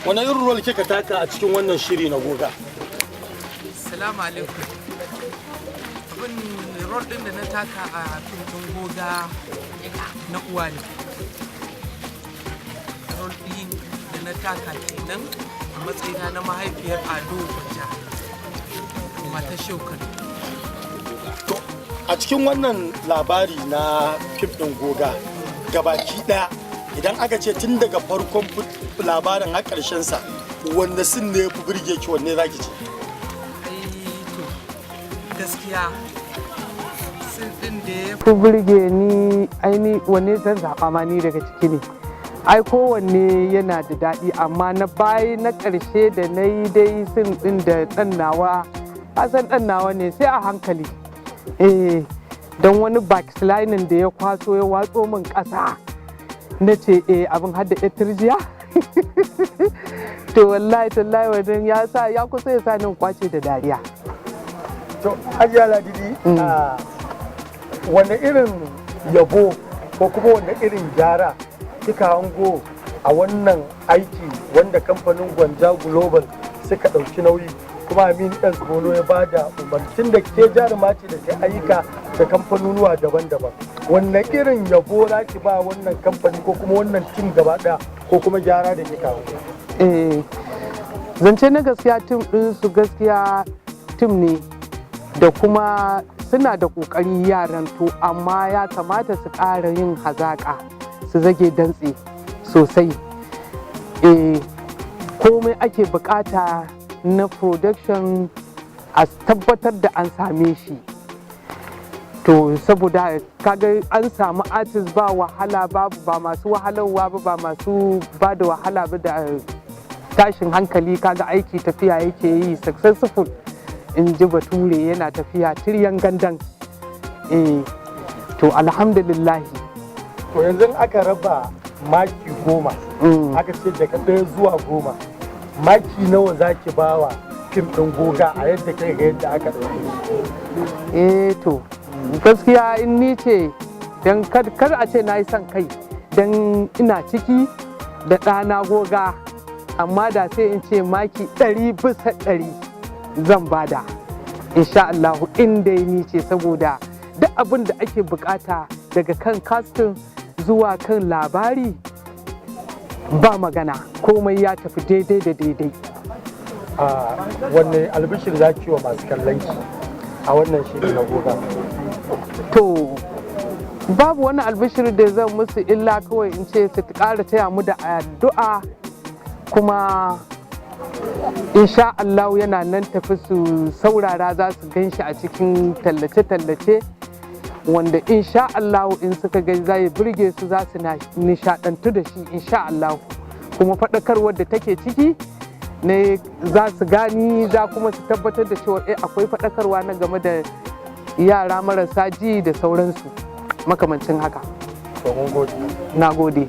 Wani irin role kika taka a cikin wannan shiri na Goga? Salamu alaikum. Abin role din da na taka a fim ɗin Goga na uwa ne. Role ɗin da na taka kenan a matsayina na mahaifiyar Ado Gwanja, matar Shehu Kano. To, a cikin wannan labari na fim ɗin Goga gabaki ɗaya, idan aka ce tun daga farkon labarin har ƙarshen sa, wanda scene ne ya fi burge ki, wanne zaki ce? Ai to, gaskiya scene ɗin da ya fi burge ni, aini wanne zan zaɓa ma ni daga ciki ne? Ai kowanne yana da daɗi, amma na bayi na ƙarshe da na yi dai, scene ɗin da ɗan nawa, san ɗan nawa ne sai a hankali, eh, don wani backsliding da ya kwaso ya watso min ƙasa, na ce eh, abin har da turjiya. To, wallahi tallahi wannan ya sa ya kusa ya sa ni in kwace da dariya. To, Hajiya Ladidi, wane irin yabo ko kuma wane irin gyara kika hango a wannan aiki wanda kamfanin Gwanja Global suka ɗauki nauyi, kuma Aminu S Bono ya ba da umarnin, da ke jaruma ce da ta ayyuka da kamfanonuwa daban-daban, wanne irin yabo za ki ba wannan kamfani ko kuma wannan team gaba ɗaya, ko kuma gyara da kika hango? Eh, zance na gaskiya, team ɗin su gaskiya team ne da kuma suna da ƙoƙari yaran. To, amma ya kamata su ƙara yin hazaƙa, su zage dantse sosai. Eh, komai ake buƙata na production a tabbatar da an same shi. To, saboda kaga an samu artist, ba wahala, babu ba masu wahalarwa ba, ba masu ba da wahala ba da tashin hankali, kaga aiki tafiya yake yi successful, in ji Bature, yana tafiya tiryan gandan. Eh, to, alhamdulillahi. To, yanzu aka raba maki 10, aka ce daga 1 zuwa 10, maki nawa zaki bawa fim ɗin Goga a yadda kai ga yadda aka ɗauke shi? Eh, to, gaskiya in ni ce, don kar a ce na yi son kai don ina ciki da ɗana Goga, amma da sai in ce maki 100% zan bada, insha Allahu, in dai ni ce, saboda duk abin da ake bukata daga kan casting zuwa kan labari, ba magana, komai ya tafi daidai da daidai. A wanne albishir za ki wa masu kallon ki a wannan shiri na Goga? To, babu wani albishir da zan musu illa kawai in ce su ƙara taya mu da addu'a, kuma insha Allah yana nan tafi, su saurara, za su gan shi a cikin tallace-tallace, wanda insha Allah in suka ga zai burge su, za su nishadantu da shi insha Allah. Kuma faɗakarwar da take ciki ne za su gani, za kuma su tabbatar da cewa eh, akwai faɗakarwa na game da yara marasa ji da sauransu makamancin haka. To, mun gode. Na gode.